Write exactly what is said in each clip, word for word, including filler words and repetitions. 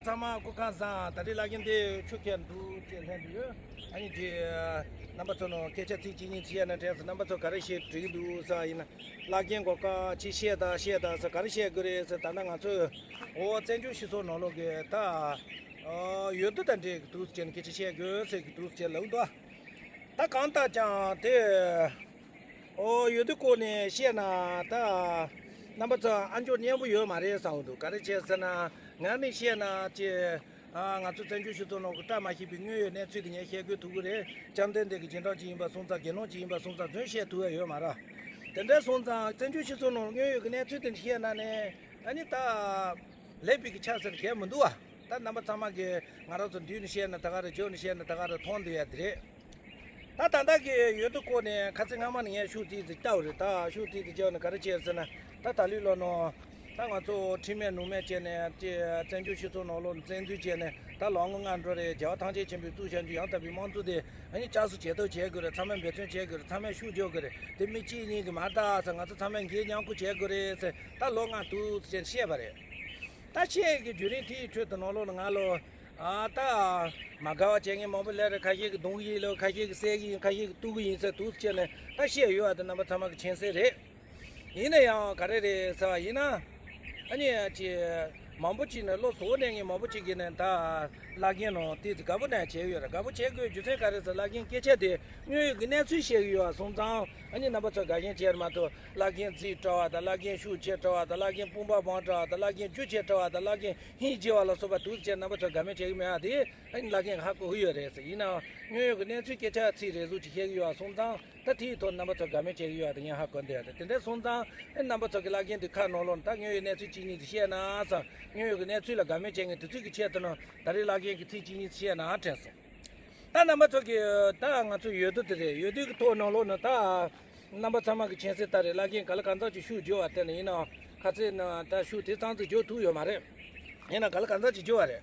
ཚང་མ་སྐུ་ཁམས་བཟང་། ད་རེས་བླ་རྒན་དེ་ཆུ་ཁྱེར་འདུག་ཅེས་ལྷན་དུ་ཡོད། ཨ་ནི་དེ་རྣམ་པ་ཚོ་ནང་སྐད་ཆ་ཚིག་གཅིག་གཉིས་བཤད་ན་དྲན་སོང་། རྣམ་པ་ཚོ་ག་རེ་བཤད་འགྲིག་འདུག་ཟེར་བ་ཡིན་ན། བླ་རྒན་གོ་སྐབས་ཅིག་བཤད་དང་བཤད་དང་ཟེར། ག་རེ་བཤད་དགོས་རེད་ཟེར། ད་ལྟ་ང་ཚོས་འོ་བཙན་བྱོལ་སྤྱི་ཚོགས་ནང་ལོགས་ཀྱི་ད་འོ་ཡོད་དོ་ད་འདྲེ་གི་འདུག་ཅེས་ནས་སྐད་ཆ་བཤད་དགོས་ཟེར་གི་འདུག་ཅེས་ལབ་འདུག་ད་གང་ལྟར་ཀྱང་དེ། ཨོ་ཡོད་དུས་སྐོར་ནས་བཤད་ན་ད། རྣམ་པ་ཚོ་ཨ་མཆོག་སྙན་པོ་ཡོད་མ་རེད་བསམ་འདུག་ག་རེ་བྱས་ཟེར་ན། ངས་ནི་བཤད་ན་ཅེ། ཨ་ང་ཚོ་བཙན་བྱོལ་སྤྱི་ཚོགས་ནང་གི་བཀྲ་མ་ཤིས་པའི་དངོས་ཡོད་གནས་ཚུལ་དེ་ངས་བཤད་དགོས་ཐུག་གི་རེད། བཅོམ་ལྡན་འདས་ཀྱི་རྗེས་འབྲང་ཅིག་ཡིན་པ་སོང་ཙང་། དགེ་སློང་ཅིག་ཡིན་པ་སོང་ཙང་རྫུན་བཤད་ཐུབ་ཡ་ཡོད་མ་རེད། དེ་འདྲ་སོང་ཙང་བཙན་བྱོལ་སྤྱི་ཚོགས་ནང་དངོས་ཡོད་ཀྱི་གནས་ཚུལ་དེ་བཤད་ན་ནི་ཨ་ནི་ད། ལེགས་པའི་གི་ཆ་ཟེར་གལ་མི་འདུག་བ། ད་རྣམ་པ་ཚང་མ་གིས་ང་རང་ཚོ་མདུན་ནས་བཤད་ན་ད་ག་རེ། ཕྱོགས་ནས་བཤད་ན་ད་ག་རེ་མཐོང་བསྡད་ཡ་དེ་རེད། ད་ད་ལྟ་གི་ཡོད་དོ་སྐོར་ནས་ཁ་སང་སྔ་མ་ནས་ངས་ཤུགས་ཏིག་ཏིག་བལྟ་བ་རེད། ད་ཤུགས་ཏིག་ཏིག་བརྒྱབ་ནས་ག་རེ་བྱས་ཟེར་ན། ད་ད་ལོའི་ལོ་ནང་ད་ང་ཚོ་ཁྲིམས་མེད་ལུགས་མེད་བྱས་ནས་ཅེ་བཙན་བྱོལ་སྤྱི་ཚོགས་ནང་ལོགས་བཙན་འཛུལ་བྱས་ནས་ད་ལོ་ངོ་ལྔ་འགྲོ་རེད། རྒྱལ་བ་ཐམས་ཅད་མཁྱེན་པས་གཙོས་བྱས་འདུག་ཡང་དག་པའི་དམངས་གཙོ་དེ་ཨ་ནི་བསྐྱར་གསོ་ཇེ་ཐག་བྱེད་དགོས་རེད། ཚང་མས་འབད་བརྩོན་བྱེད་དགོས་རེད། ཚང་མས་ཤུགས་རྒྱག་དགོས་རེད། དེ་མི་གཅིག་གཉིས་ཀྱིས་མ་རེད། ད་ང་ཚོ་ཚང་མས་འགན་མཉམ་འཁུར་བྱེད་དགོས་རེད་ཟེར་ད་ལོ་ལྔ་འདུག་ཅེས་བཤད་པ་རེད། ད་བཤད་ཀྱི་བརྒྱུད་རིམ་དེའི་ཁྲོད་དུ་ནང་ལོགས་ལ་ང་ལོ། ཨ་ད། མ་དགའ་བ་བྱེད་མཁན་མང་པོ་སླེབས་རེད། ཁ་ཤས་ཀྱིས་རྡུང་གི་ཡིན་ལོ། ཁ་ཤས་ཀྱིས་བསད་ཀྱི་ཡིན། ཁ་ཤས་ཀྱིས་གཏུབ་ཀྱི་ཡིན་ཟེར་འདུག་ཅེས་ནས་ད་བཤད་ཡོད་པ་དེ་རྣམ་པ་ཚང་མ་གི་མཁྱེན་གསལ་རེད། ཡིན་ན་ཡང་ག་རེ་རེད་ཟེར་བ་ཡིན་ན། ཨ་ནི་ཅི། མང་པོ་ཅིག་ནས་བློ་བཟོ་གནས་མཁན་མང་པོ་ཅིག་གིས་ནས་ད། བླ་རྒན་ནང་དེ་དགའ་པོ་ནས་བྱས་ཡོད་རེད། དགའ་པོ་བྱེད་དགོས་རྒྱུ་མཚན་ག་རེ་ཟེར། བླ་རྒན་སྐད་ཆ་དེ་དངོས་ཡོད་ཀྱི་གནས་ཚུལ་བཤད་ཀྱི་ཡོད་པ་སོང་ཙང་ཨ་ནི་རྣམ་པ་ཚོ་དགའ་ཞེན་བྱེད་མ་ཐུབ། བླ་རྒན་རྫིག་འདྲ་བ་དང་། བླ་རྒན་ཤུགས་ཆེ་འདྲ་བ་དང་། བླ་རྒན་དཔུང་པ་བང་འདྲ་བ་དང་། བླ་རྒན་རྒྱུ་ཆེ་འདྲ་བ་དང་། བླ་རྒན་ཧིང་རྗེ་བ་ལ་སོགས་པ་འདུག་ཅེས་རྣམ་པ་ཚོ་དགའ་མོས་བྱེད་ཀྱི་མེད་པ་དེ་ཨ་ནི་བླ་རྒན་ཧ་གོ་གི་ཡོད་རེད་ཟེར། ཡིན་ནའང་དངོས་ཡོད་ཀྱི་གནས་ཚུལ་སྐད་ཆ་ཚིག་རེ་ཟུང་ཅིག་བཤད་ཀྱི་ཡོད་པ་སོང་ཙང་། ད་དེའི་ཐོག་རྣམ་པ་ཚོ་དགའ་མོས་བྱེད་ཀྱི་ཡོད་པ་དེ་ངས་ཧ་གོ་འདུག་ཡ། དེ་དེ་འདྲ་སོང་ཙང་ཨེ་རྣམ་པ་ཚོ་གི་བླ་རྒན་དེ་ཁ་ནང་ལོགས་ད་དངོས་ཡོད་གནས་ཚུལ་གཅིག་གཉིས་དེ་བཤད་ན་བསམ། དངོས་ཡོད་ཀྱི་གནས་ཚུལ་ལ་དགའ་མོས་བྱེད་མཁན་དེ་ཚོའི་གི་ཆེད་དུ་ནང་ད་རེས་བླ་རྒན་གྱི་ཚིག་གཅིག་གཉིས་དེ་བཤད་ན་དྲན་སོང་། ད་རྣམ་པ་ཚོ་གི་ད་ང་ཚོ་ཡོད་དོ་དེ་རེད། ཡོད་དོ་གི་ཐོག་ནང་ལོགས་ནང་ད་རྣམ་པ་ཚང་མ་གི་མཁྱེན་གསལ་ལྟར་རེད། བླ་རྒན་ག་ལ་གང་འཚམ་ཅིག་ཤུགས་རྒྱོབ་པ་དེ་ནི་ཡིན་ནའང་ཁ་ཚིག་ནང་ད་ཤུགས་དེ་ཙམ་ཅིག་རྒྱོབ་ཐུབ་ཡོད་མ་རེད། ཡིན་ན་ག་ལ་གང་འཚམ་ཅིག་རྒྱོབ་པ་རེད།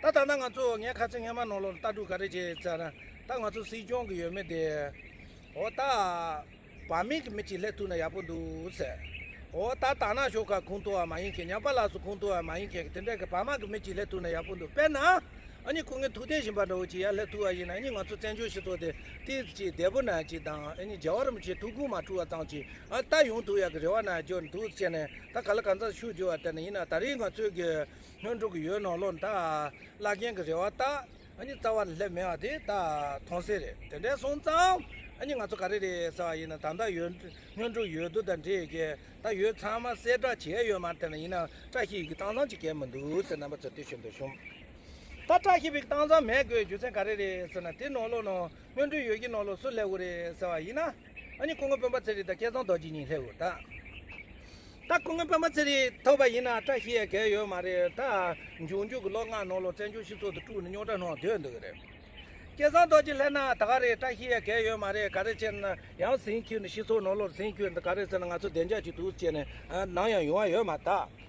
ད་ད་ལྟ་ང་ཚོ་ངས་ཁ་སང་སྔོན་མ་ནང་ལོགས་ལ་ལྟ་གྲུབ་ག་རེ་བྱས་ཟེར་ན། ད་ང་ཚོ་སྲིད་སྐྱོང་གི་ཡོད་མེད་དེ། འོ་ད། བ་མེད་ཀྱི་མི་གཅིག་སླེབས་ཐུབ་ན་ཡག་པོ་འདུག་ཟེར། འོ་ད་དར་ནག་ཤོག་ཁག་ཁོངས་གཏོགས་པ་མ་ཡིན་མཁན། ཉམས་པ་སླར་གསོ་ཁོངས་གཏོགས་པ་མ་ཡིན་མཁན་གྱི་དེ་འདྲ་གི་བ་མ་གི་མི་གཅིག་སླེབས་ཐུབ་ན་ཡག་པོ་འདུག་དཔེར་ན། ཨ་ནི་སྐུ་ངོ་ཐུབ་བསྟན་སྦྱིན་པ་འདྲ་བོ་ཅིག་ཡར་སླེབས་ཐུབ་པ་ཡིན་ན། ཨ་ནི་ང་ཚོ་བཙན་བྱོལ་སྤྱི་ཚོགས་དེ་ཏོག་ཙམ་ཅིག་བདེ་པོ་ན་ཅིག་དང་། ཨ་ནི་རྒྱལ་བ་རིན་པོ་ཆེ་ཐུགས་དགོངས་མ་འཁྲུལ་བ་ཙམ་ཅིག་ཨ་ད་ཡོང་ཐུབ་ཡག་གི་རེ་བ་ན་འཇོག་འདུག་བྱས་ནས། ད་ག་ལ་གང་འཚམ་ཤུགས་རྒྱོབ་པ་དེ་ནི་ཡིན་ན། ད་རེས་ང་ཚོའི་གི་སྔོན་འགྲོ་གི་ཡོད་ནང་ལོགས་ད་བླ་རྒན་གི་རེ་བ་ད། ཨ་ནི་རྩ་བ་ནས་སླེབས་མེད་པ་དེ་ད་མཐོང་གསལ་རེད། དེ་འདྲ་སོང་ཙང་ཨ་ནི་ང་ཚོ་ག་རེ་རེད་ཟེར་བ་ཡིན་ན། ད་ལྟ་ཡོད་སྔོན་འགྲོ་ཡོད་དོ་དང་འདྲེས་ཀྱི་ད་ཡོད་ཚང་མ་གསལ་བསྒྲགས་བྱས་ཡོད་མ་རེད། དེ་ན་ཡིན་ན་བཀྲ་ཤིས་ཀྱི་གཏམ་བཟང་ཅིག་གལ་མི་འདུག་ཟེར་རྣམ་པ་ཚོ་དེ་ཞུ་འདོད་བྱུང་། ད་བཀྲ་ཤིས་པའི་གཏམ་བཟང་མེད་དགོས་རྒྱུ་མཚན་ག་རེ་རེད་ཟེར་ན། དེ་ནང་ལོགས་ནང་སྔོན་འགྲོ་ཡོད་ཀྱི་ནང་ལོགས་སུ་སླེབས་དགོས་རེད་ཟེར་བ་ཡིན་ན། ཨ་ནི་སྐུ་ངོ་སྤེན་པ་ཚེ་རིང་དང་སྐལ་བཟང་རྡོ་རྗེ་གཉིས་སླེབས་དགོས་ད། ད་སྐུ་ངོ་སྤེན་པ་ཚེ་རིང་ཐོབ་པ་ཡིན་ན་བཀྲ་ཤིས་ཡ་གལ་ཡོད་མ་རེད། ད་འབྱུང་འགྱུར་གྱི་ལོ་ལྔ་ནང་ལོགས་བཙན་བྱོལ་སྤྱི་ཚོགས་དེ་དཀྲུགས་ནས་རྙོག་དྲ་སྣང་སྡོད་འདུག་གི་རེད། སྐལ་བཟང་རྡོ་རྗེ་སླེབས་ན་ད་ག་རེད། བཀྲ་ཤིས་ཡ་གལ་ཡོད་མ་རེད། ག་རེ་བྱས་ན་ཡང་ཟིང་ཁྱེར་ནས་སྤྱི་ཚོགས་ནང་ལོགས་ཟིང་ཁྱེར་ནས་ག་རེ་ཟེར་ན་ང་ཚོ་བདེ་འཇགས་ཅིག་འདུག་བྱས་ནས་ནམ་ཡང་ཡོང་བ་ཡོད་མ་ད།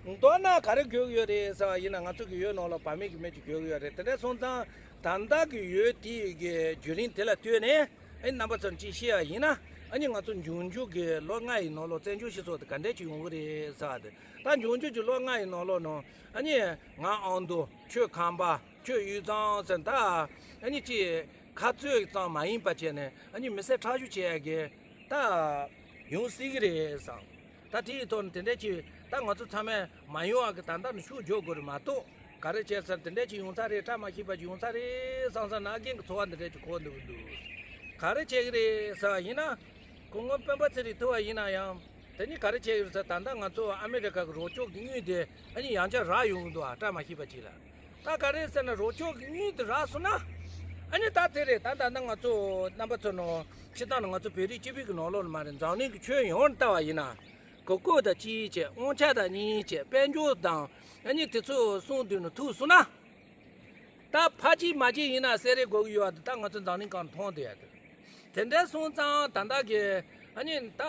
མདོར་ན་ག་རེ་དགོས་ཀྱི་ཡོད་རེད་ཟེར་བ་ཡིན་ན། ང་ཚོ་གི་ཡོད་ནང་ལོགས་བ་མེད་ཀྱི་མི་ཅིག་དགོས་ཀྱི་ཡོད་རེད། དེ་འདྲ་སོང་ཙང་ད་ལྟ་གི་ཡོད་དེ་གི་བརྒྱུད་རིམ་དེ་ལ་ལྟོས་ནས། ཨ་ནི་རྣམ་པ་ཚོར་ཅིག་བཤད་ཡ་ཡིན་ན། ཨ་ནི་ང་ཚོ་འབྱུང་འགྱུར་གྱི་ལོ་ལྔ་ཡི་ནང་ལོགས་བཙན་བྱོལ་སྤྱི་ཚོགས་དེ་ག་འདྲས་ཅིག་ཡོང་གི་རེད་ཟེར་བ་དེ། ད་འབྱུང་འགྱུར་གྱི་ལོ་ལྔ་ཡི་ནང་ལོགས་ནང་ཨ་ནི་ང་ཨ་མདོ། ཁྱོད་ཁམས་པ། ཁྱོད་དབུས་གཙང་ཟེར། ད་ཨ་ནི་ཅིག་ཁ་རྩོད་ཙམ་མ་ཡིན་པ་བྱས་ནས་ཨ་ནི་མི་སེར་ཁྲག་ཤུགས་ཆེ་ཡ་གི་ད་ཡོང་སྲིད་གི་རེད་བསམ། ད་དེའི་ཐོག་ནས་དེ་འདྲས་ཅིག་ད་ང་ཚོ་ཚང་མས་མ་ཡོང་བ་གི་ད་ལྟ་ནས་ཤུགས་རྒྱོབ་དགོས་རེད་མ་གཏོགས། ག་རེ་བྱས་ཟེར། དེ་འདྲས་ཅིག་ཡོང་ས་རེད། བཀྲ་མ་ཤིས་པ་ཅིག་ཡོང་ས་རེད་བསམ་བསམ་ན་རྒན་གྱི་ཚོར་བ་འདི་འདྲས་ཅིག་འཁོར་འདུག་འདུག་ག་རེ་བྱེད་ཀྱི་རེད་ཟེར་བ་ཡིན་ན། སྐུ་ངོ་སྤེན་པ་ཚེ་རིང་ཐུབ་པ་ཡིན་ན་ཡང་། དེ་ནི་ག་རེ་བྱེད་ཀྱི་རེད་ཟེར། ད་ལྟ་ང་ཚོ་ཨ་མི་རི་ཀ་གི་རོགས་སྐྱོར་གྱི་དངུལ་དེ་ཨ་ནི་ཡང་བསྐྱར་རག་ཡོང་གི་འདུག་ཨ། བཀྲ་མ་ཤིས་པ་ཅིག་ལ། ད་ག་རེ་ཟེར་ན་རོགས་སྐྱོར་གྱི་དངུལ་དེ་རག་སོང་ན། ཨ་ནི་ད་དེ་རེད། ད་ད་ལྟ་ང་ཚོ་རྣམ་པ་ཚོ་ནང་སྤྱིར་བཏང་ནས་ང་ཚོ་བོད་རིགས་སྤྱི་པའི་གི་ནང་ལོགས་ནས་མ་རེད། འཛམ་གླིང་གི་ཁྱོན་ཡོངས་ལ་ལྟ་བ་ཡིན་ན། གོ་སྐབས་དང་གཅིག་བྱས། དབང་ཆ་དང་གཉིས་བྱས། དཔལ་འབྱོར་དང་ཨ་ནི་དེ་ཚོ་གསུམ་མདུན་ནས་ཐུག་སོང་ན། ད་ཕ་གཅིག་མ་གཅིག་ཡིན་ན་སེ་རེ་དགོས་ཀྱི་ཡོད་པ་དེ་ད་ང་ཚོ་འཛམ་གླིང་སྒང་མཐོང་བསྡད་ཡ་དེ། དེ་འདྲ་སོང་ཙང་ད་ལྟ་གི་ཨ་ནི་ད་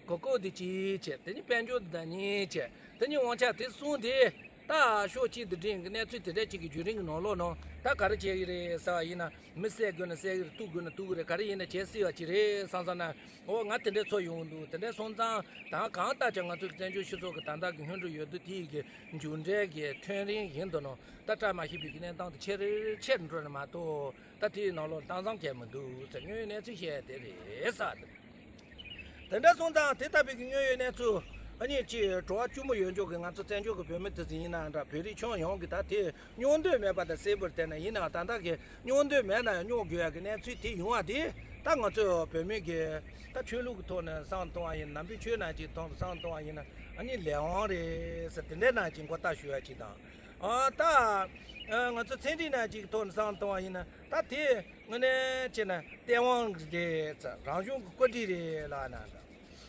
གོ་སྐབས་དེ་གཅིག་བྱས། དེ་ནི་དཔལ་འབྱོར་དེ་ད་གཉིས་བྱས། དེ་ནི་དབང་ཆ་དེ་གསུམ་དེ་ ད་ཕྱོགས་གཅིག་ཏུ་འགྲེང་གི་གནས་ཚུལ་དེ་འདྲ་ཅིག་གི་བརྒྱུད་རིམ་གྱི་ནང་ལོགས་ནང་ད་ག་རེ་བྱས་ཡོད་རེད་ཟེར་བ་ཡིན་ན། མི་བསད་དགོས་ན་བསད་གི་རེད། གཏུབ་དགོས་ན་གཏུབ་གི་རེད། ག་རེ་ཡིན་ན་བྱེད་སྲིད་པ་ཅིག་རེད་བསམ་བསམ་ན། འོ་ང་དེ་འདྲའི་ཚོར་ཡོང་གི་འདུག་དེ་འདྲ་སོང་ཙང་ད་གང་ལྟར་ཀྱང་ང་ཚོའི་བཙན་བྱོལ་སྤྱི་ཚོགས་ཀྱི་ད་ལྟ་གི་སྔོན་འགྲོ་ཡོད་དུས་དེའི་གི་མཇུག་འབྲས་ཀྱི་ཐོན་རིམ་བཞིན་དུ་ནང་ད་བཀྲ་མ་ཤིས་པའི་གི་གནས་སྟངས་དེ་ཆེ་རུ་ཆེ་རུ་འགྲོ་ནས་མ་གཏོགས། ད་དེའི་ནང་ལོགས་གཏམ་བཟང་གང་ཡང་མི་འདུག་ཟེར། དངོས་ཡོད་གནས་ཚུལ་བཤད་དེ་རེད་ཟེར། དེ་འདྲ་སོང་ཙང་དེ་ལྟ་བུའི་གི་དངོས་ཡོད་གནས་ཚུལ་ཨ་ནི་ཅིག་གྲོགས་པོ་གཅུང་མོ་ཡོད་འཇོག་གི་ང་ཚོ་བཙན་བྱོལ་གི་བོད་མི་དེ་ཚོ་ཡིན་ནའང་འདྲ། བོད་རིགས་ཁྱོན་ཡོངས་ཀྱི་ད་དེ་སྙིང་འདོད་མེད་པ་དང་གསལ་པོར་བསྟན་ན། ཡིན་ནའང་ད་ལྟ་གི་སྙིང་འདོད་མེད་ན་ཡང་སྙོག་དགོས་ཡ་གི་གནས་ཚུལ་དེ་ཡོང་བ་དེ་ད་ང་ཚོ་བོད་མི་གི་ད་ཆོས་ལུགས་ཀྱི་ཐོག་ནས་བསམ་བཏང་བ་ཡིན། ནང་པའི་ཆོས་ནང་གི་ཐོག་ནས་བསམ་བཏང་བ་ཡིན་ན་ཨ་ནི་ལས་དབང་རེད་ཟེར། དེ་འདྲའི་ནང་གི་མགོ་བཏགས་ཞུ་ཡ་ཅིག་དང་། ཨ་ད་ཨ་ང་ཚོ་ཚན་རིག་ནང་གི་ཐོག་ནས་བསམ་བཏང་བ་ཡིན་ན་ད་དེ་དངོས་གནས་བྱས་ན་སྟེས་དབང་རེད་ཟེར། རང་གཞུང་གི་བཀོད་སྒྲིག་རེད་ལབ་ན་འདྲ།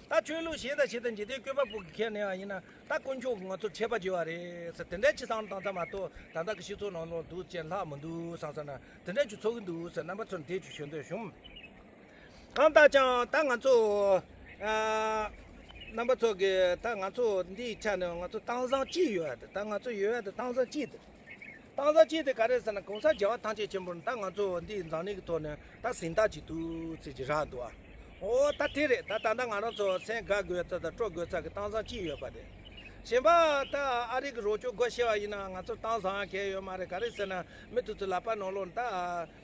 ད་ཆོས་ལུགས་གཞན་དང་གཞན་དང་འཇིག་རྟེན་བཀོད་པ་པོ་གི་ཁས་ལེན་བ་ཡིན་ན་ད་དཀོན་མཆོག་གིས་ང་ཚོར་ཆད་པ་བཅོལ་བ་རེད་ཟེར། དེ་འདྲའི་ཅིག་བསམ་བཏང་ཙམ་མ་གཏོགས་ད་ལྟ་གི་སྤྱི་ཚོགས་ནང་ལོགས་འདུག་ཅེས་ལྷག་མི་འདུག་བསམ་བསམ་ན་དེ་འདྲའི་ཅིག་ཚོར་གི་འདུག་ཟེར། རྣམ་པ་ཚོར་འདི་ཅིག་ཞུ་འདོད་བྱུང་། གང་ལྟར་ཀྱང་ད་ང་ཚོ་ཨ་རྣམ་པ་ཚོ་གི་ད་ང་ཚོ་འདིའི་ཆ་ནས་ང་ཚོ་གཏམ་བཟང་གཅིག་ཡོད་ཡ་དེ། ད་ང་ཚོ་ཡོད་ཡ་དེ་གཏམ་བཟང་གཅིག་དེ། གཏམ་བཟང་གཅིག་དེ་ག་རེ་ཟེར་ན། གོང་ས་རྒྱལ་བ་ཐམས་ཅད་མཁྱེན་པ་ད་ང་ཚོ་འདི་འཛམ་གླིང་གི་ཐོག་ནས་ད་གཟེངས་རྟགས་ཅིག་འདུག་ཟེར་གྱི་རག་འདུག་ཨ། འོ་ད་དེ་རེད། ད་ད་ལྟ་ང་རང་ཚོ་སེམས་དགའ་དགོས་ཚད་དང་སྤྲོ་དགོས་ཚད་ཀྱི་གཏམ་བཟང་གཅིག་ཡོད་པ་དེ། གཞན་པ་ད་ཨ་རི་གི་རོགས་སྐྱོར་སྒོ་ཕྱེ་བ་ཡིན་ན་ང་ཚོར་གཏམ་བཟང་གང་ཡང་ཡོད་མ་རེད། ག་རེ་ཟེར་ན་མི་དེ་ཚོའི་ལག་པ་ནང་ལོགས་ད་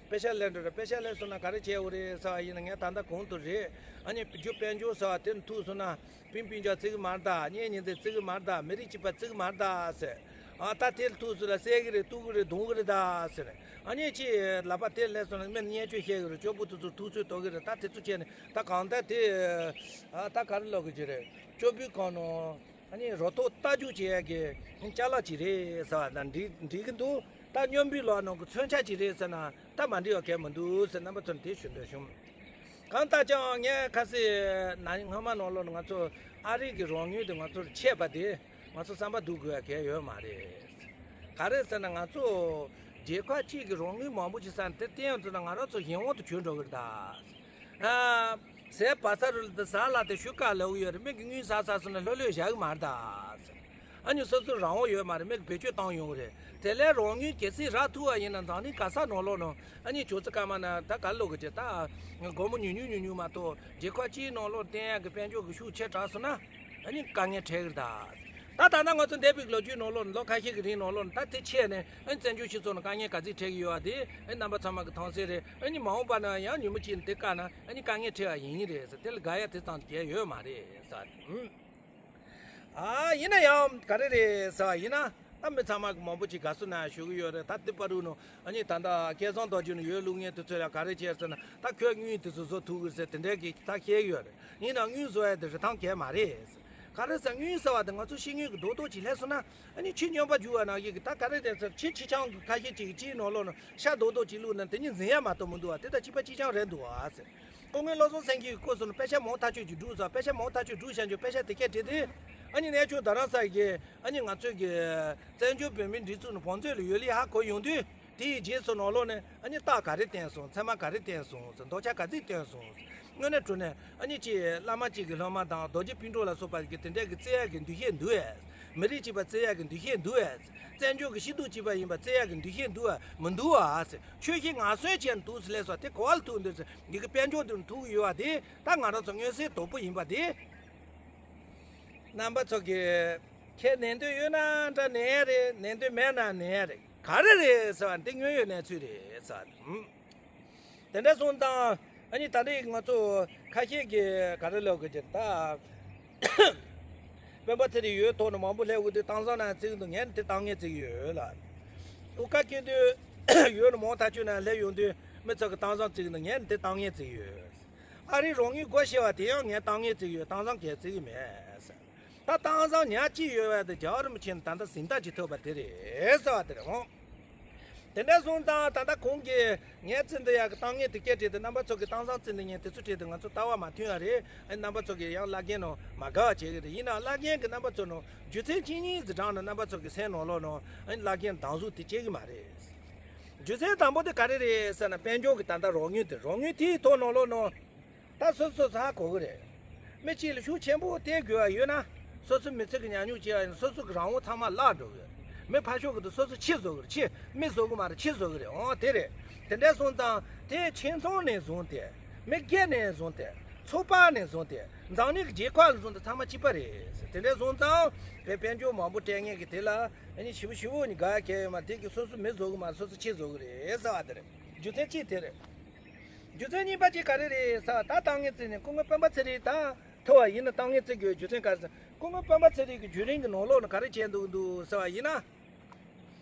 པེ་ཤག་ལེན་འགྲོ་རེད། པེ་ཤག་ལེན་སོང་ན་ག་རེ་བྱེད་དགོས་རེད་ཟེར་བ་ཡིན་ན། ངས་ད་ལྟ་གོང་དུ་རེད། ཨ་ནི་རྒྱུ་དཔལ་འབྱོར་ཟེར་བ་དེ་ཐུག་སོང་ན། སྤུན་སྤུན་ཀྱག་བརྩི་གི་མ་རེད་ད། གཉེན་ཉེ་ཚན་བརྩི་གི་མ་རེད་ད། མི་རིགས་གཅིག་པ་བརྩི་གི་མ་རེད་ད་ཟེར། ཨ་ད་དེ་ལ་ཐུག་སོང་ལ་བསད་གི་རེད། གཏུབ་གི་རེད། རྡུང་གི་རེད་ད་ཟེར། ཨ་ནི་ཅིག་ལག་པ་དེ་ལ་སོང་ན་མི་ལ་བརྙས་བཅོས་བཤད་གི་རེད། སྐྱོ་པོ་དེ་ཚོ་ཐུག་ཚོད་གཏོང་གི་རེད། ད་དེ་ཚོ་བྱས་ནས་ད་གང་ལྟར་དེ་ཨ་ད་ག་རེ་ལབ་དགོས་ཀྱི་རེད། སྐྱོ་པོའི་གང་ནང་ཨ་ནི་རོ་ཐོག་རྟ་རྒྱུག་བྱེད་ཡ་གི་ཅ་ལག་ཅིག་རེད་ཟེར་བ་ན་འགྲིག་འགྲིག་གི་འདུག་ད་སྨྱོན་པའི་ལོག་ནང་གི་མཚོན་ཆ་ཅིག་རེད་ཟེར་ན་ད་མ་འགྲིག་པ་གང་ཡང་མི་འདུག་ཟེར། རྣམ་པ་ཚོར་དེ་ཞུ་འདོད་བྱུང་། གང་ལྟར་ཀྱང་ངས་ཁ་སང་ན་སྔོན་མ་ནང་ལོགས་ང་ཚོ་ཨ་རི་གི་རོགས་དངུལ་དེ་ང་ཚོར་ཆད་པ་དེ་ང་ཚོ་བསམ་པ་སྡུག་དགོས་ཡ་གང་ཡང་ཡོད་མ་རེད། ག་རེ་ཟེར་ན་ང་ཚོ་རྒྱལ་ཁབ་གཅིག་གི་རོགས་དངུལ་མང་པོ་ཞིག་བསགས་ནས་དེ་བསྟན་ཡོང་དུས་ན་ང་རང་ཚོ་གཞན་དབང་དུ་གྱུར་འགྲོ་གི་རེད་ད། ཨ། ཟས་བ་ཚ་རུ་ལ་དེ་ཟ་ལ་དེ་ཤུ་ཀ་ལ་འུ་ཡོད་རེད། མིག་གི་དངུལ་ཟ་ཟ་སོང་ན་ལྷོད་ལྷོད་བཞག་གི་མ་རེད་ད། ཨ་ནི་སོ་སོར་རང་དབང་ཡོད་མ་རེད། མིག་བེད་སྤྱོད་བཏང་ཡོང་གི་རེད། དེ་ལས་རང་ཉིད་གལ་སྲིད་རག་ཐུབ་པ་ཡིན་ན་འཛམ་གླིང་ག་ས་ནང་ལོགས་ནང་ཨ་ནི་ཇོ་ཙི་ཀ་མ་ན་ད་ག་ལོག་གི་ཅེ་ད་སྒོར་མོ་ཉུང་ཉུང་ཉུང་ཉུང་མ་གཏོགས་རྒྱལ་ཁབ་གཅིག་ནང་ལོགས་བསྟན་ཡག་གི་དཔལ་འབྱོར་གི་ཤུགས་ཆེ་དྲགས་སོང་ན་ཨ་ནི་དཀའ་ངལ་འཕྲད་གི་རེད་ད། ད་ད་ལྟ་ང་ཚོ་འདས་པའི་ལོ་རྒྱུས་ནང་ལོགས་ལོ་ཁ་ཤས་ཀྱི་རིང་ནང་ལོགས་ད་དེ་ཆད་ནས་ཨ་ནི་བཙན་བྱོལ་སྤྱི་ཚོགས་ནང་དཀའ་ངལ་ག་ཚོད་འཕྲད་གི་ཡོད་པ་དེ་ཨ་ནི་རྣམ་པ་ཚང་མ་གི་མཐོང་གསལ་རེད། ཨ་ནི་མ་འོངས་པ་ན་ཡང་ཉིན་མོ་གཅིག་ནས་དེ་བཀག་ན་ཨ་ནི་དཀའ་ངལ་འཕྲད་པ་ཡིན་རེད་ཟེར། དེ་ལ་དགའ་ཡ་དེ་ཙམ་གང་ཡང་ཡོད་མ་རེད་ཟེར། ཨ་ཡིན་ན་ཡང་ག་རེ་རེད་ཟེར་བ་ཡིན་ན་ད་མི་ཚང་མ་གི་མང་པོ་ཅིག་དགའ་བསུ་གནང་ཞུ་གི་ཡོད་རེད། ད་དེ་བར་དུ་ནང་ཨ་ནི་ད་ལྟ་སྐལ་བཟང་རྡོ་རྗེ་ནས་ཡོད་ལུགས་ངན་དེ་ཚོ་ལ་ག་རེ་བྱས་ཟེར་ན་ད་ཁོས་དངུལ་དེ་ཚོ་བཟོ་ཐུབ་གི་རེད་ཟེར་དེ་འདྲའི་གི་ད་བཤད་གི་ཡོད་རེད། ཡིན་ནའང་དངུལ་བཟོ་ཡ་དེ་རིན་ཐང་གང་ཡང་མ་རེད། ག་རེ་ཟེར་དངུལ་ཟེར་བ་དེ་ང་ཚོ་ཤེས་ཡོན་གི་རྡོག་རྡོག་ཅིག་སླེབས་སོང་ན་ཨ་ནི་ཁྱི་སྨྱོན་པ་རྒྱུག་པ་ནང་བཞིན་གི་ད་ག་རེ་རེད་ཟེར། ཁྱི་ཁྱི་སྤྱང་གི་ཁ་ཤས་ཅིག་གི་ཁྱིའི་ནང་ལོགས་ནང་ཤ་རྡོག་རྡོག་ཅིག་བླུགས་ན་དེ་གཉིས་འཛིན་ཡ་མ་གཏོགས་མི་འདུག་བ། དེ་དང་གཅིག་པ་གཅིག་རྐྱང་རེད་འདུག་བ་ཟེར། སྐུ་ངོ་བློ་བཟང་སེང་གེ་གིས་བཀོད་སོང་ན་པེ་ཤ་མང་ཐག་ཆོད་ཅིག་བསྒྲུགས་ཟེར། པེ་ཤ་མང་ཐག་ཆོད་བསྒྲུགས་བཞག་རྒྱུ་པེ་ཤ་དེ་སྐད་བྲིས་ཏེ་ཨ་ནི་གནས་མཆོག་རྡ་རམ་ས་ཡི་གི་ཨ་ནི་ང་ཚོའི་གི་བཙན་བྱོལ་བོད་མིའི་སྒྲིག་འཛུགས་ནས་བང་མཛོད་ལ་ཡོད་ལེ་ཧ་གོ་ཡོང་དུས། དེའི་རྗེས་སུ་ནང་ལོགས་ནས་ཨ་ནི་རྟགས་ག་རེ་བསྟན་སོང་། མཚན་མ་ག་རེ་བསྟན་སོང་ཟེར། མདོར་ཆ་ག་ཚོད་བསྟན་སོང་། དངོས་གནས་དྲང་གནས་ཨ་ནི་ཅིག་བླ་མ་གཅིག་གི་སློབ་མ་དང་རྡོ་རྗེ་སྤུན་གྲོགས་ལ་སོགས་པ་གི་དེ་འདྲས་ཀྱི་བརྩི་ཡག་གི་འདུ་ཤེས་འདུག་ཨེ། མི་རིགས་གཅིག་པ་བརྩི་ཡག་གི་འདུ་ཤེས་འདུག་ཨེ། བཙན་བྱོལ་གྱི་སྐྱིད་སྡུག་གཅིག་པ་ཡིན་པ་བརྩི་ཡག་གི་འདུ་ཤེས་འདུག་ཨེ། མི་འདུག་ཨ་ཟེར། ཆོས་བཞིན་ངན་སོང་ཅན་འདུག་ཟེར་ལས་སོགས་དེ་ག་བ་ལ་ཐུག་འདུག་ཟེར། འདི་གི་དཔལ་འབྱོར་འདི་ཐུག་ཡོད་པ་དེ་ད་ང་རང་ཚོ་མངོན་གསལ་དོད་པོ་ཡིན་པ་དེ། རྣམ་པ་ཚོ་གིས་ཁས་ལེན་འདོད་ཡོད་ན་འདྲ་ལེན་ཡ་རེད། ལེན་འདོད་མེད་ན་ལེན་ཡ་རེད། ག་རེ་རེད་ཟེར་བ་འདི་དངོས་ཡོད་གནས་ཚུལ་རེད་ཟེར་བ་དེ། དེ་འདྲ་སོང་ཙང་ཨ་ནི་ད་རེས་ང་ཚོ་ཁ་ཤས་ཀྱིས་ག་རེ་ལབ་དགོས་ཀྱི་རེད་ད། སྤེན་པ་ཚེ་རིང་ཡོད་ཐོག་ནས་མང་པོ་སླེབས་འོང་དུས་གཏམ་བཟང་ནང་བརྩི་གི་འདུག་ངས་ནི་དེ་གཏམ་ངན་བརྩི་གི་ཡོད་ལ། དབུ་ཁ་སྐྱེ་དུས་ཡོད་ནི་མང་ཐག་ཆོད་ནང་སླེབས་ཡོང་དུས་མི་ཚོ་གི་གཏམ་བཟང་བརྩི་གི་འདུག་ངས་ནི་དེ་གཏམ་ངན་བརྩི་གི་ཡོད། ཨ་རིའི་རང་ངོས་སྒོ་ཕྱེ་བ་དེ་ཡང་ངས་གཏམ་ངན་བརྩི་གི་ཡོད། གཏམ་བཟང་གང་བརྩི་གི་མེད། ད་གཏམ་བཟང་ཉག་གཅིག་ཡོད་པ་དེ་རྒྱལ་བ་རིན་པོ་ཆེ་ནས་ད་ལྟ་གཟེངས་རྟགས་ཅིག་ཐོབ་པ་དེ་རེད་ཟེར་བ་དེ་རེད་འོང་། དེ་འདྲ་སོང་ཙང་ད་ལྟ་ཁོང་གིས་ངས་བརྩི་འདོད་ཡག་གི་གཏམ་ངན་དེ་སྐད་བྲིས་ཏེ་རྣམ་པ་ཚོ་གི་གཏམ་བཟང་བརྩི་འདོད་མཁན་དེ་ཚོ་བྲིས་ཏེ་ང་ཚོ་ལྟ་བ་མ་མཐུན་ཡ་རེད། ཨ་རྣམ་པ་ཚོ་གིས་ཡང་བླ་རྒན་ནང་མ་དགའ་བ་བྱེད་ཀྱི་རེད། ཡིན་ནའང་བླ་རྒན་གྱི་རྣམ་པ་ཚོ་ནང་རྒྱུ་མཚན་གཅིག་གཉིས་ཟིག་དྲངས་ནས་རྣམ་པ་ཚོ་གི་སེམས་ནང་ལོགས་ནང་ཨ་བླ་རྒན་སྡང་ཟུག་དེ་སྐྱེ་གི་མ་རེད། རྒྱུ་མཚན་དང་པོ་དེ་ག་རེ་རེད་ཟེར་ན་དཔལ་འབྱོར་གྱི་ད་ལྟ་རོགས་དངུལ་དེ་རོགས་དངུལ་དེའི་ཐོག་ནང་ལོགས་ནང་། ད་སོ་སོ་ཧ་གོ་གི་རེད། མི་གཅིག་ལ་ཤུགས་ཆེན་པོ་སྟེར་དགོས་པ་ཡོད་ན་སོ་སོའི་མི་ཚེ་གི་ཉམས་མྱོང་བྱས་པ་ཡིན་ན་སོ་སོ་གི་རང་དབང་ཚང་མ་བརླག་འགྲོ་གི་ཡོད། མི་ཕར་ཕྱོགས་ཀྱི་དུ་སོ་སོ་ཕྱི་བཟོ་གི་རེད། ཕྱི་མི་བཟོ་གི་མ་རེད། ཕྱི་བཟོ་གི་རེད། འོ་དེ་རེད། དེ་འདྲ་སོང་ཙང་དེ་ཁྱིམ་ཚང་ནས་བཟུང་སྟེ། མི་སྒེར་ནས་བཟུང་སྟེ། ཚོགས་པ་ནས་བཟུང་སྟེ། འཛམ་གླིང་གི་རྒྱལ་ཁབ་ལ་བཟུང་སྟེ་ཚང་མ་གཅིག་པ་རེད། དེ་འདྲ་སོང་ཙང་བའི་དཔལ་འབྱོར་མང་པོ་སྤྲད་མཁན་གྱི་དེ་ལ་ཨ་ནི་ཞེ་པོ་ཞེ་པོ་ནི་དགའ་གལ་ཡོད་མ་རེད། དེ་གི་སོ་སོ་མི་བཟོ་གི་མ་རེད། སོ་སོ་ཕྱི་བཟོ་གི་རེད་ཟེར་བ་དེ་རེད། རྒྱུ་མཚན་གཅིག་དེ་རེད། རྒྱུ་མཚན་གཉིས་པ་གཅིག་ག་རེ་རེད་ཟེར་བ། ད་ལྟ་ངས་བརྩིས་ནས་སྐུ་ངོ་སྤེན་པ་ཚེ་རིང་ད་ཐུག་པ་ཡིན་ན་ད་ངས་བརྩི་དགོས་རྒྱུ་མཚན་ག་རེ་ཟེར། སྐུ་ངོ་སྤེན་པ་ཚེ་རིང་གི་བརྒྱུད་རིམ་གྱི་ནང་ལོགས་ན་ག་རེ་བྱས་འདུག་འདུག་ཟེར་བ་ཡིན་ན།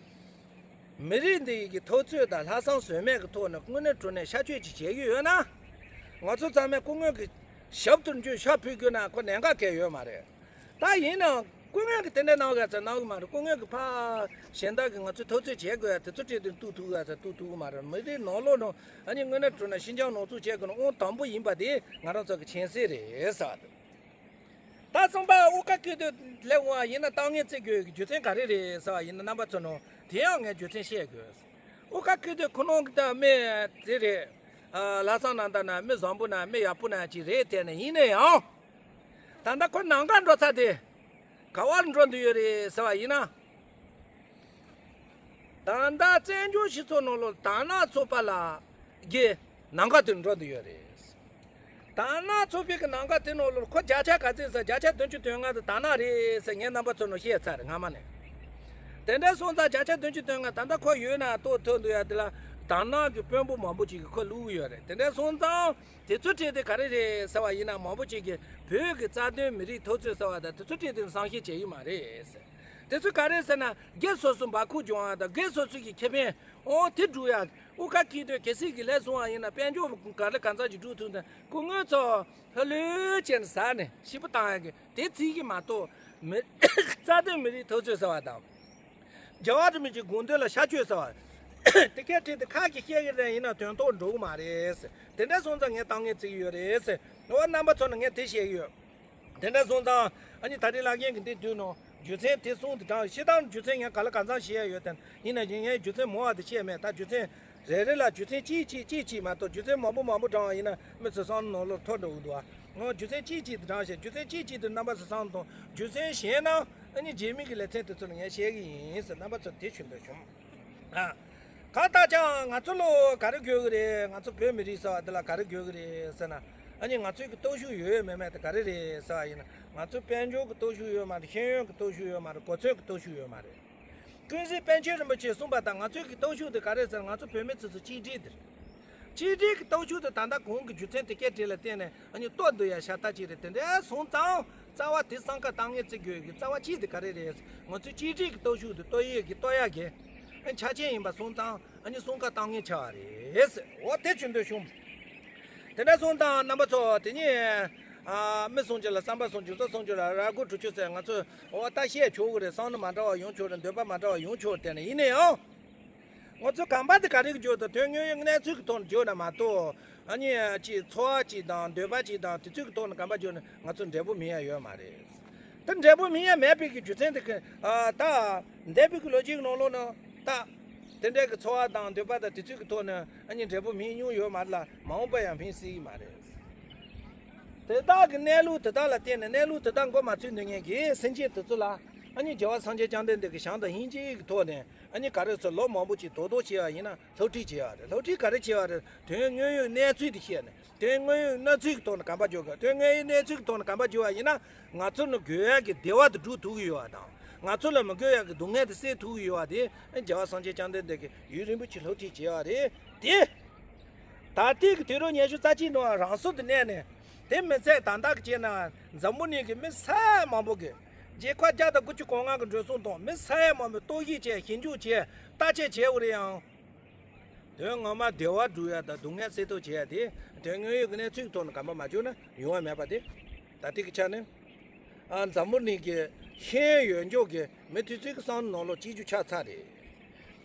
མི་རིགས་འདི་ཡི་གི་འཐབ་རྩོད་དང་ལྷག་བསམ་ཟོལ་མེད་ཀྱི་ཐོག་ནས་དངོས་གནས་དྲང་གནས་ཤར་བསྐྱོད་ཅིག་བྱེད་ཀྱི་ཡོད་ན། ང་ཚོ་ཚང་མས་སྐུ་ངོ་གི་ཞབས་ཏོག་འཇུ་ཤ་ཕུལ་དགོས་ན་ཁོ་གནད་འགག་གལ་ཡོད་མ་རེད། ད་ཡིན་ནའང་སྐུ་ངོ་གི་དེ་འདྲ་གནང་དགོས་ཚེ་གནང་གི་མ་རེད། སྐུ་ངོ་གི་ཕ་གཞན་དག་གི་ང་ཚོས་འཐབ་རྩོད་བྱེད་དགོས་ཡ་དེ་ཚོ་ཁྲིད་དུ་གཏུག་ཐུབ་ཡ་ཚེ་གཏུག་ཐུབ་གི་མ་རེད། མི་རིགས་ནང་ལོགས་ནང་ཨ་ནི་དངོས་གནས་དྲང་གནས་ཤིན་ཅང་ནང་འཛུལ་བྱེད་དགོས་ན་དབང་དང་པོ་ཡིན་པ་དེ་ང་རང་ཚོ་གི་མཁྱེན་གསལ་རེད་ཟེར་བ་དང་། ད་གསུམ་པ་དབུ་དཀར་སྐུ་སྟོད་སླེབས་འོང་བ་ཡིན་ན་ད་ངས་བརྩི་དགོས་ཀྱི་རྒྱུ་མཚན་ག་རེ་རེད་ཟེར་བ་ཡིན་ན་རྣམ་པ་ཚོ་ནང་དེ་ཡང་ངས་རྒྱུ་མཚན་བཤད་དགོས། དབུ་དཀར་སྐུ་སྟོད་ཁོ་ནང་གི་ད་མི་དེ་རེད། ལྷག་བསམ་རྣམ་དག་ན་མི་བཟང་པོ་ན་མི་ཡག་པོ་ན་ཅིག་རེད། དེ་ནས་ཡིན་ན་ཡང་ད་ལྟ་ཁོ་ནང་ཁ་འགྲོ་ཚར་དེ་ག་བར་འགྲོ་འདི་ཡོད་རེད་ཟེར་བ་ཡིན་ན། ད་ལྟ་བཙན་བྱོལ་སྤྱི་ཚོགས་ནང་ལོགས་དར་ནག་ཚོགས་པ་ལ་གི་ནང་ཁ་དུ་འགྲོ་འདི་ཡོད་རེད། དར་ནག་ཚོགས་པའི་གི་ནང་ཁ་དེ་ནང་ལོགས་ཁོ་བརྒྱ་ཆ་ག་ཚོད་ཟེར་བརྒྱ་ཆ་བདུན་ཅུ་དོན་ལྔ་དེ་དར་ནག་རེད་ཟེར་ངས་རྣམ་པ་ཚོ་ནང་བཤད་ཚར་རེད་སྔ་མ་ནས། དེ་འདྲ་སོང་ཙང་བརྒྱ་ཆ་བདུན་ཅུ་དོན་ལྔ་ད་ལྟ་ཁོ་ཡོད་ན་ཏོག་ཐོན་འདུག་ཡ་དེ་ལ་དར་ནག་གི་དཔོན་པོ་མང་པོ་ཅིག་གིས་ཁོ་བླུགས་ཡོད་རེད། དེ་འདྲ་སོང་ཙང་དེ་ཚོ་ཁྲིད་དེ་ག་རེ་རེད་ཟེར་བ་ཡིན་ན་མང་པོ་ཅིག་གིས་བོད་ཀྱི་རྩ་དོན་མི་རིགས་འཐབ་རྩོད་ཟེར་བ་དང་དེ་ཚོ་ཁྲིད་དེ་བསམ་ཤེས་བྱེད་ཀྱི་མ་རེད་ཟེར། དེ་ཚོ་ག་རེ་ཟེར་ན་སྒེར་སོ་སོ་འབའ་ཁུག་སྦྱོང་བ་དང་སྒེར་སོ་སོ་གི་ཁེ་ཕན་འོ་དེ་སྒྲུབ་ཡ། དབུ་དཀར་སྐུ་སྟོད་གལ་སྲིད་ཀྱི་ལས་སོང་བ་ཡིན་ན་དཔལ་འབྱོར་ག་ལ་གང་ཚང་ཅིག་སྒྲུབ་ཐུབ་ན་སྐུ་ངོ་ཚོ་ལྷོད་ལྷོད་བྱས་ནས་ཟ་ནས་ཞིབ་པོ་བཏང་ཡ་གི་དེ་བརྩི་གི་མ་གཏོགས་མི་རྩ་དོན་མི་རིགས་འཐབ་རྩོད་ཟེར་བ་དང་། རྒྱལ་བ་རིན་པོ་ཆེའི་དགོངས་དོན་ལ་ཤར་བསྐྱོད་ཟེར་བ། དེ་སྐད་ཁྲིད་དེ་ཁ་གི་བཤད་གི་རེད་ཡིན་ན་དོན་ཐོག་འགྲོ་གི་མ་རེད་ཟེར། དེ་འདྲ་སོང་ཙང་ངས་ད་ངས་བརྩི་གི་ཡོད་རེད་ཟེར། འོ་རྣམ་པ་ཚོ་ནི་ངས་དེ་བཤད་གི་ཡོད། དེ་འདྲ་སོང་ཙང་ཨ་ནི་ད་རེས་ལྷག་རྒྱན་གྱི་འདི་དུས་ནང་རྒྱུ་མཚན་དེ་གསུངས་དེ་དྲངས་ཤི་དང་རྒྱུ་མཚན་ངས་ག་ལ་གང་འཚམ་བཤད་ཡ་ཡོད་དམ་ཡིན་ན་ཡིན་ངས་རྒྱུ་མཚན་མང་བ་དེ་བཤད་མེད། ད་རྒྱུ་མཚན་རེ་རེ་ལ་རྒྱུ་མཚན་གཅིག་གཅིག་གཅིག་གཅིག་མ་གཏོགས་རྒྱུ་མཚན་མང་པོ་མང་པོ་དྲངས་ཡིན་ན་མི་ཚོ་བསམ་བློ་ནང་ལོགས་འཐོར་འགྲོ་གི་འདུག་ཨ། ངོ་རྒྱུ་མཚན་གཅིག་གཅིག་དེ་དྲངས་བཤད། རྒྱུ་མཚན་གཅིག་གཅིག་དེ་རྣམ་པ་ཚོ་བསམ་དང་རྒྱུ་མཚན་གཞན་ནང་ཨ་ནི་རྗེས་མའི་གི་ལེ་ཚན་དེ་ཚོ་ལ་ངས་བཤད་གི་ཡིན་ཟེར་རྣམ་པ་ཚོ་དེ་ཞུ་འདོད་བྱུང་། ཨ། གང་ལྟར་ཀྱང་ང་ཚོ་ལོ་ག་རེ་དགོས་ཀྱི་རེད། ང་ཚོ་བོད་མི་རིགས་ཟེར་བ་འདི་ལ་ག་རེ་དགོས་ཀྱི་རེད་ཟེར་ན། ཨ་ནི་ང་ཚོའི་གི་སྟོབས་ཤུགས་ཡོད་ཡོད་མེད་མེད་དེ་ག་རེ་རེད་ཟེར་བ་ཡིན་ན། ང་ཚོ་དཔལ་འབྱོར་གི་སྟོབས་ཤུགས་ཡོད་མ་རེད། ཤེས་ཡོན་གི་སྟོབས་ཤུགས་ཡོད་མ་རེད། གོ་མཚོན་གི་སྟོབས་ཤུགས་ཡོད་མ་རེད། ཀུན་གཟིགས་པཎ་ཆེན་རིན་པོ་ཆེས་གསུངས་པ་ལྟར་ང་ཚོའི་གི་སྟོབས་ཤུགས་དེ་ག་རེ་ཟེར་ན་ང་ཚོ་བོད་མི་ཚོ་ཚོ་གཅིག་སྒྲིལ་དེ་རེད། གཅིག་སྒྲིལ་གི་སྟོབས་ཤུགས་དེ་ད་ལྟ་གོང་གི་རྒྱུ་མཚན་དེ་སྐད་དེ་ལ་བརྟེན་ནས་ཨ་ནི་གཏོར་འདུག་ཡ་ཤ་སྟག་ཅིག་རེད། དེ་འདྲ་སོང་ཙང་རྩ་བ་དེ་བསམ་ཁ་བཏང་ངེས་བརྩི་དགོས་ཀྱི་རྩ་བ་གཅིག་དེ་ག་རེ་རེད། ང་ཚོའི་གཅིག་སྒྲིལ་གྱི་སྟོབས་ཤུགས་དེ་གཏོར་ཡས་ཀྱི་གཏོར་ཡག་གི་ཨ་ཆ་རྐྱེན་ཡིན་པ་སོང་ཙང་ཨ་ནི་བསམ་ཁ་བཏང་ངེས་ཆགས་པ་རེད། འོ་དེ་ཆུ་འདོད་བྱུང་། དེ་འདྲ་སོང་ཙང་རྣམ་པ་ཚོ་དེ་ཉིད་ཨ་མི་སུམ་ཅུ་ལ་བསམ་པ་སུམ་ཅུ་རྩ་སུམ་ཅུ་ལ་རྭ་ཅོ་དྲུག་ཅུ་ཟེར་ང་ཚོས་འོ་ད་བཤད་ཆོག་གི་རེད། བསམ་བློ་མ་འདྲ་བ་ཡོང་ཆོག་རེད། འདོད་པ་མ་འདྲ་བ་ཡོང་ཆོག་རེད། དེ་ནས་ཡིན་ན་ཡང་། ང་ཚོ་གོམ་པ་དེ་ག་རེ་གི་བརྗོད་དང་དོན་དངོས་ཡོད་གནས་ཚུལ་གྱི་ཐོག་ནས་བརྗོད་ན་མ་གཏོགས། ཨ་ནི་ཅིག་ཚོར་བ་ཅིག་དང་འདོད་པ་ཅིག་དང་དེ་ཚོའི་གི་ཐོག་ནས་གོམ་པ་བརྗོད་ན་ང་ཚོ་འབྲས་བུ་སྨིན་ཡ་ཡོད་མ་རེད། ད་འབྲས་བུ་སྨིན་ཡ་མེད་པའི་གི་རྒྱུ་མཚན་དེ་གི་ཨ་ད་འདས་པའི་གི་ལོ་རྒྱུས་ནང་ལོགས་ན་ད་དེ་འདྲའི་གི་ཚོར་བ་དང་འདོད་པ་དང་དེ་ཚོའི་གི་ཐོག་ནས་ཨ་ནི་འབྲས་བུ་སྨིན་མྱོང་ཡོད་མ་རེད་ལ་མ་འོངས་པ་ཡང་སྨིན་སྲིད་ཀྱི་མ་རེད། དེ་དག་གི་གནས་ལུགས་དེ་དག་ལ་བརྟེན་ནས་གནས་ལུགས་དེ་དག་མགོ་མ་ཚོས་ནུས་མཁན་གྱི་སེམས་ཅན་དེ་ཚོ་ལ་ཨ་ནི་རྒྱལ་བ་སངས་རྒྱས་བཅོམ་ལྡན་འདས་ཀྱི་བྱམས་དང་སྙིང་རྗེ་གི་ཐོག་ནས་ཨ་ནི་ག་རེ་ཚོ་ལོ་མང་པོ་ཅིག་དོ་དོ་བྱས་པ་ཡིན་ན་སློབ་ཁྲིད་བྱས་པ་རེད། སློབ་ཁྲིད་ག་རེ་བྱས་པ་རེད། དོན་དངོས་ཡོད་གནས་ཚུལ་དེ་བཤད་ནས་དོན་དངོས་ཡོད་གནས་ཚུལ་གྱི་ཐོག་ནས་གོམ་པ་རྒྱག་དགོས། དོན་དངོས་ཡོད་གནས་ཚུལ་གྱི་ཐོག་ནས་གོམ་པ་རྒྱག་པ་ཡིན་ན་ང་ཚོ་ལ་དགོས་ཡག་གི་བདེ་བ་དེ་སྒྲུབ་ཐུབ་ཀྱི་ཡོད་པ་དང་ང་ཚོ་ལ་མི་དགོས་ཡག་གི་སྡུག་བསྔལ་དེ་སེལ་ཐུབ་ཀྱི་ཡོད་པ་དེ་རྒྱལ་བ་སངས་རྒྱས་བཅོམ་ལྡན་འདས་ཀྱིས་ཡུན་རིང་པོ་ཅིག་སློབ་ཁྲིད་བྱས་པ་རེད་དེ། ད་ལྟའི་གི་དུས་རབས་ཉི་ཤུ་རྩ་གཅིག་ནང་རང་སྲོག་ཏུ་གནས་ནས་དེ་མི་ཚད་ད་ལྟ་གི་བྱས་ན་འཛམ་བུ་གླིང་གི་མི་ས་ཡ་མང་པོ་གི་རྒྱལ་ཁབ་བརྒྱ་དང་དགུ་བཅུ་གོ་ལྔ་གི་འགྲོ་སོང་དང་མི་ས་ཡ་མང་པོས་ལྟོ་གཞིས་བྱས་ཞིབ་འཇུག་བྱས་བརྟག་དཔྱད་བྱས་པ་རེད་ཡང་། དོན་ངོ་མ་བདེ་བ་སྒྲུབ་ཡ་དང་སྡུག་བསྔལ་སེལ་ཐབས་བྱེད་ཡ་དེ་དོན་དངོས་ཡོད་ཀྱི་གནས་ཚུལ་གྱི་ཐོག་ནས་གོམ་པ་མ་བརྒྱབ་ན་ཡོང་བ་མེད་པ་དེ་ད་ལྟའི་གི་ཆ་ནས། ཨ་འཛམ་བུ་གླིང་གི་ཤེས་ཡོན་ཡོད་འཇོག་གི་མི་དེ་ཚོའི་གི་བསམ་བློ་ནང་ལོགས་གཅིག་གྱུར་ཆགས་ཚར་རེད།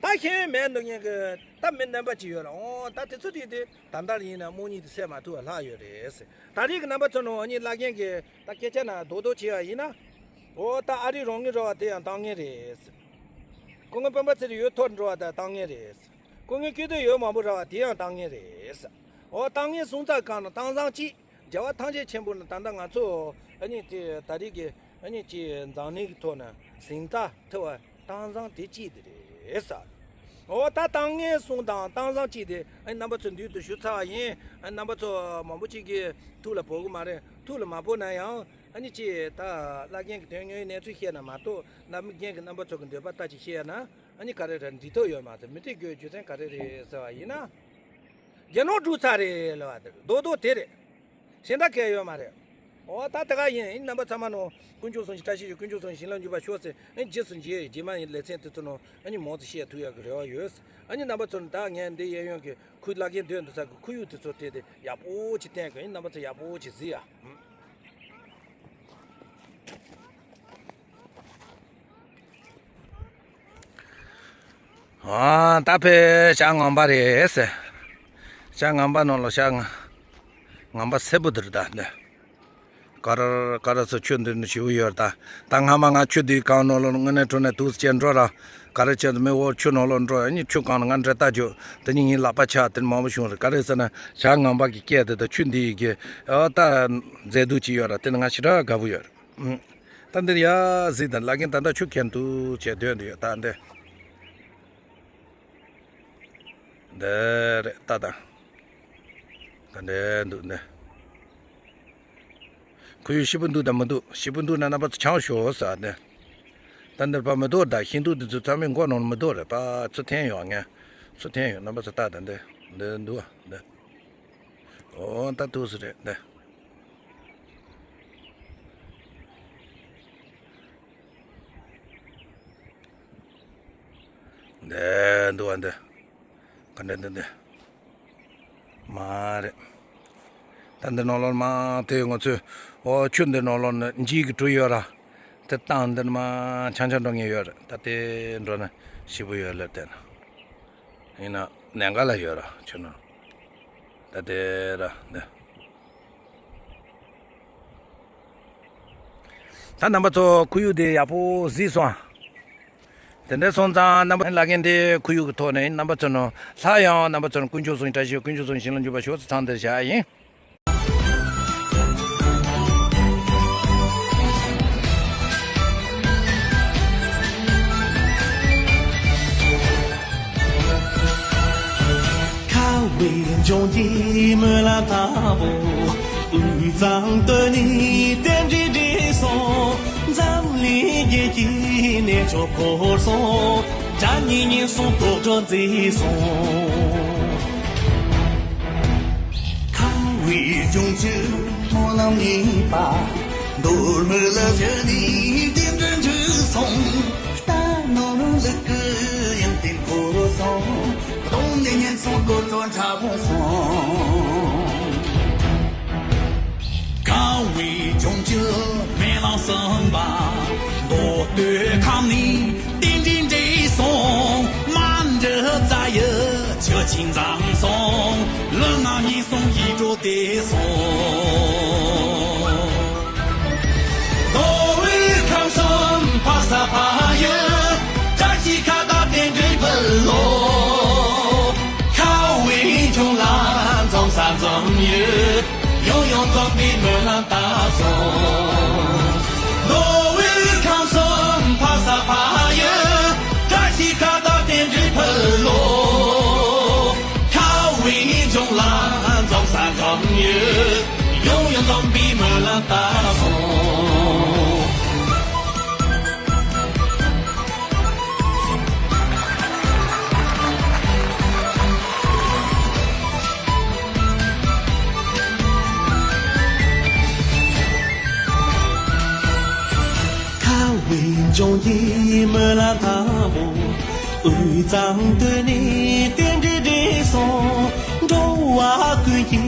ད་ཤེས་ཡོན་མེད་འདུག་མཁན་གི་ད་མི་རྣམ་པ་ཅིག་ཡོད་རེད། འོ་ད་དེ་ཚོ་དེ་དེ་ད་ལྟ་ཡིན་ན་རྨོངས་གཉིད་དེ་སད་མ་ཐུབ་པ་ལྷག་ཡོད་རེད། ད་རེས་ཀྱི་རྣམ་པ་ཚོ་ནང་ཨ་ནི་བླ་རྒན་གྱི་ད་སྐད་ཆ་ན་རྡོག་རྡོག་བྱས་པ་ཡིན་ན། འོ་ད་ཨ་རི་རང་ངོས་ར་བ་དེ་ཡང་བཏང་མཁན་རེད། སྐུ་ངོ་སྤེན་པ་ཚེ་རིང་ཡུལ་ཐོག་འགྲོ་བ་དང་བཏང་མཁན་རེད། སྐུ་ངོ་སྐུ་སྟོད་ཡུལ་མང་པོ་ར་བ་དེ་ཡང་བཏང་མཁན་རེད། འོ་བཏང་མཁན་སོང་ཙང་གང་ན་བཏང་བཟང་ཅིག་རྒྱལ་བ་ཐམས་ཅད་མཁྱེན་པ་ན་ད་ལྟ་ང་ཚོ་ཨ་ནི་དེ་ད་རེས་ཀྱི་ཨ་ནི་ཀྱི་འཛམ་གླིང་གི་ཐོག་ན་གཟེངས་རྟགས་ཐོབ་ གཏམ་བཟང་དེ་གཅིག་དེ་རེད་ཟེར། འོ་ད་གཏམ་ངན་གསུང་དང་གཏམ་བཟང་གཅིག་དེ་ཨ་ནི་རྣམ་པ་ཚོ་མདུན་དུ་ཞུ་ཚར་བ་ཡིན། ཨ་ནི་རྣམ་པ་ཚོ་མང་པོ་ཅིག་གིས་ཐུགས་ལ་བོར་གི་མ་རེད། ཐུགས་ལ་མ་བོར་ན་ཡང་ཨ་ནི་ཅིག་ད་བླ་རྒན་གྱི་དོན་དངོས་གནས་ཚུལ་བཤད་ན་མ་གཏོགས་ནམ་རྒན་གྱི་རྣམ་པ་ཚོ་གི་འདོད་པ་ལྟ་ཅིག་བཤད་ན་ཨ་ནི་ག་རེ་རེད། འགྲིག་ཐབས་ཡོད་མ་རེད། མི་འགྲིག་རྒྱུ་རྒྱུ་མཚན་ག་རེ་རེད་ཟེར་བ་ཡིན་ན། རྒྱ་ནག་འགྲོ་ཚར་རེད་ལབ་པ་དེ་རྡོག་རྡོག་དེ་རེད། གཞན་དག་གལ་ཡོད་མ་རེད། འོ་ད་དེ་ག་ཡིན། ཨེ་རྣམ་པ་ཚང་མ་ནོ་དཀོན་མཆོག་གསུམ་གྱི་བཀྲ་ཤིས་ཤོག་དཀོན་མཆོག་གསུམ་བྱིན་རླབས་འཇུག་པར་ཤོག་ཟེར། ཨེ་རྗེས་སུ་མཇལ་རྗེས་མ་ཡིན་ལེ་ཚན་དེ་ཚོ་ནོ་ཨ་ནི་མང་ཙམ་བཤད་ཐུབ་ཡག་གི་རེ་བ་ཡོད། ཨ་ནི་རྣམ་པ་ཚོ་ནི་ད་ངས་འདི་གཡས་གཡོན་གྱི་ཁུལ་བླ་རྒན་སྡོད་འདུག་ས་གི་ཁོར་ཡུག་དེ་ཚོ་དེ་དེ་ཡག་པོ་ཅིག་བསྟན་གི། ཨེ་རྣམ་པ་ཚོ་ཡག་པོ་ཅིག་གཟིགས་ཡ། ཨ་ད་ཕེ་ཤག་ངམ་པ་རེད་ཟེར། ཤག་ངམ་པ་ནང་ལ་ཤག་ང་ངམ་པ་སེར་པོ་དེར་ད་འདི། ཀ་ར་ཀ་ར་ཚོ་ཆུ་འདི་ནི་ཞེ་པོ་ཡོད་ད། ད་སྔ་མ་ང་ཆུ་འདིའི་སྒང་ནང་ལ་དངོས་གནས་དྲང་གནས་འདུག་སེ་བྱས་འགྲོ་ར། ག་རེ་བྱས་ཏེ་མི་འོ་ཆུ་ནང་ལ་འགྲོ་ཨ་ནི་ཆུ་སྒང་ལ་ང་འདྲེ་ལྟ་རྒྱུ་དེ་ནི་ངའི་ལག་པ་ཆག་དེ་ནི་མང་པོ་བྱུང་རེད། ག་རེ་ཟེར་ན་ཤག་ངམ་པ་གི་སྐད་དེ་ད་ཆུ་འདི་ཡི་གི་ཨ་ད་མཛེས་སྡུག་ཅིག་ཡོད་ར། དེ་ནི་ང་ཞེ་དྲག་དགའ་པོ་ཡོད་རེད། ཨུམ། ད་འདིར་ཡ་གཟིགས་དང་བླ་རྒན་ད་ལྟ་ཆུ་ཁྱེར་འདུག་བྱས་སྡོད་འདི་ཡོད་ད་འདི། འདི་རེད་ད་ད། ད་འདྲེ་འདུག་འདི། ཁོར་ཡུག་ཞིབ་པོ་འདུག་དང་མི་འདུག་ཞིབ་པོ་འདུག་ན་རྣམ་པ་ཚོ་ཆང་ཞོག་ཟེར་འདི། ད་འདིར་ཕ་མི་འདུག་ད་ཤིང་འདུག་འདི་ཚོ་ཚང་མའི་མགོ་ནང་མི་འདུག་རེད་པ། ཚུར་འཐེན་ཡོང་ངས། ཚུར་འཐེན་ཡོང་རྣམ་པ་ཚོ་ལྟ་ད་འདི། འདི་འདུག་ཨ་འདི། འོ་ད་ཐུགས་སུ་རེད་འདི། འདི་འདུག་ཨ་འདི། ག་འདྲ་འདི་འདི། མ་རེད། ད་འདི་ནང་ལོགས་མ་དེ་ང་ཚོས་འོ་ཆུ་འདི་ནང་ལོགས་ནི་འཇིག་གི་གྲུ་ཡོད་ར། དེ་བཏང་འདི་ནི་མ་ཆང་ཆང་འགྲོ་ངེས་ཡོད་རེད། ད་དེ་འགྲོ་ན་ཞིབ་པོ་ཡོད་ལབ་བལྟས་ན། ཡིན་ན་ནན་ག་ལ་ཡོད་ར་ཆུ་ནང་། ད་དེ་ར་འདི། ད་རྣམ་པ་ཚོ་ཁོར་ཡུག་དེ་ཡག་པོ་གཟིགས་སོང་ཨ། དེ་འདྲ་སོང་ཙང་རྣམ་པ་བླ་རྒན་དེ་ཁོར་ཡུག་གི་ཐོག་ནས་རྣམ་པ་ཚོ་ནང་སླར་ཡང་རྣམ་པ་ཚོ་ནང་དཀོན་མཆོག་གསུམ་བཀྲ་ཤིས་ཤོག་དཀོན་མཆོག་གསུམ་བྱིན་རླབས་འཇུག་པར་ཤོག་ཟེར་ཚང་འདིར་བཞག་ཡིན། ཁ་བའི་ལྗོངས་ཀྱི་སྨོན་ལམ་དང་པོ། དབུས་གཙང་སྟོད་ནས་རྟེན་འབྲེལ་འགྲིག་སོང་། འཛམ་གླིང་རྒྱལ་གྱི་གནས་མཆོག་འཁོར་སོང་། དགྲ་གཉེན་ཉེན་སོང་དོག་སྒྲོན་མཛེས་སོང་། ཁ་བའི་ལྗོངས་ཀྱི་སྨོན་ལམ་གཉིས་པ། མདོ་སྨད་ལ་བཞུགས་ནས་རྟེན་འབྲེལ་འགྲིག་སོང་། རྟ་ནོར་ལུག་གི་ཡོན་ཏན་འཁོར་སོང་། གདོང་ནས་ཉེན་སོང་དོག་སྒྲོན་ཁྲ་བོ་སོང་། ཁ་བའི་ལྗོངས་ཀྱི་སྨོན་ལམ་གསུམ་པ། མདོ་སྟོད་ཁམས་ནས་རྟེན་འབྲེལ་འགྲིག་སོང་། མ་འདྲི་རྩ་ཡི་ཆུ་ཆེན་འཛོམས་སོང་། ལུས་ངག་ཉེན་སོང་ཡིད་འགྲོ་བདེ་སོང་། མདོ་དབུས་ཁམས་གསུམ་ཕ་ས་ཕ་ཡུལ། བཀྲ་ཤིས་ཁ་བཏགས་རྟེན་འབྲེལ་འཕུར་ལོ། ཁ་བའི་ལྗོངས་ལ་འཛོམས་ས་འཛོམས་ཡུལ། ཡང་ཡང་འཛོམས་པའི་སྨོན་ལམ་བཏབ་སོང་། མདོ་དབུས་ཁམས་གསུམ་ཕ་ས་ཕ་ཡུལ། བཀྲ་ཤིས་ཁ་བཏགས་རྟེན་འབྲེལ་འཕུར་ལོ། ཁ་བའི་ལྗོངས་ལ་འཛོམས་ས་འཛོམས་ཡུལ། ཡང་ཡང་འཛོམས་པའི་སྨོན་ལམ་བཏབ་སོང་། ཁ་བའི་ལྗོངས་ཀྱི་སྨོན་ལམ་དང་པོ། དབུས་གཙང་སྟོད་ནས་རྟེན་འབྲེལ་འགྲིག་སོང་། འགྲོ་བ་ཀུན་གྱི་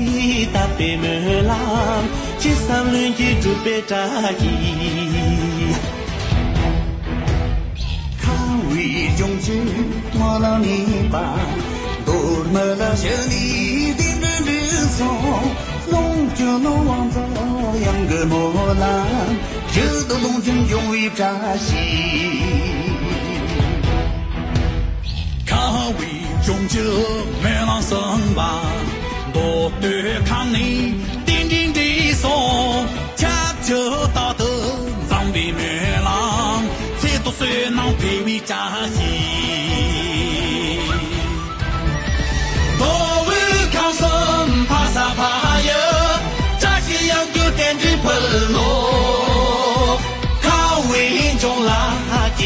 དད་པའི་སྨོན་ལམ། ཅི་བསམ་ལྷུན་གྱིས་འགྲུབ་པའི་བཀྲ་ཤིས། ཁ་བའི་ལྗོངས་ཀྱི་སྨོན་ལམ་གཉིས་པ། མདོ་སྨད་ལ་བཞུགས་ནས་རྟེན་འབྲེལ་འགྲིག་སོང་། ལོངས་སྤྱོད་ནོར་དབང་རྫོགས་གཡང་གི་སྨོན་ལམ། རྒྱུད་དུ་ལོངས་སྤྱོད་འབྱུང་བའི་བཀྲ་ཤིས། ཁ་བའི་ལྗོངས་ཀྱི་སྨོན་ལམ་གསུམ་པ། མདོ་སྟོད་ཁམས་ནས་རྟེན་འབྲེལ་འགྲིག་སོང་། ཁྱབ་བྱེད་རྟག་ཏུ་འཛོམས་པའི་སྨོན་ལམ། ཚེ་ཐོག་བསོད་ནམས་འཕེལ་བའི་བཀྲ།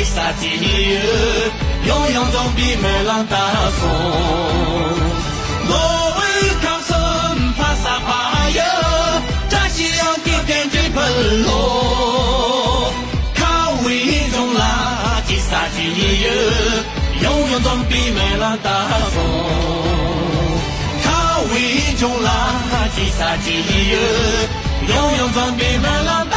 ས་ཅི་ཡོད། ཡོང་ཡོང་འཛོམས་པའི་སྨོན་ལམ་བཏབ་སོང་། ནོར་བུའི་ཁམས་གསུམ་འཕགས་ས་པ་ཡི། བཀྲ་ཤིས་གཡང་རྒྱས་རྟེན་འབྲེལ་ཕུལ་ལོ། ཁ་བའི་ལྗོངས་ལ་ཅི་ས་ཅི་ཡོད། ཡོང་ཡོང་འཛོམས་པའི་སྨོན་ལམ་བཏབ་སོང་། ཁ་བའི་ལྗོངས་ལ་ཅི་ས་ཅི་ཡོད། ཡོང་ཡོང་འཛོམས་པའི་སྨོན་ལམ་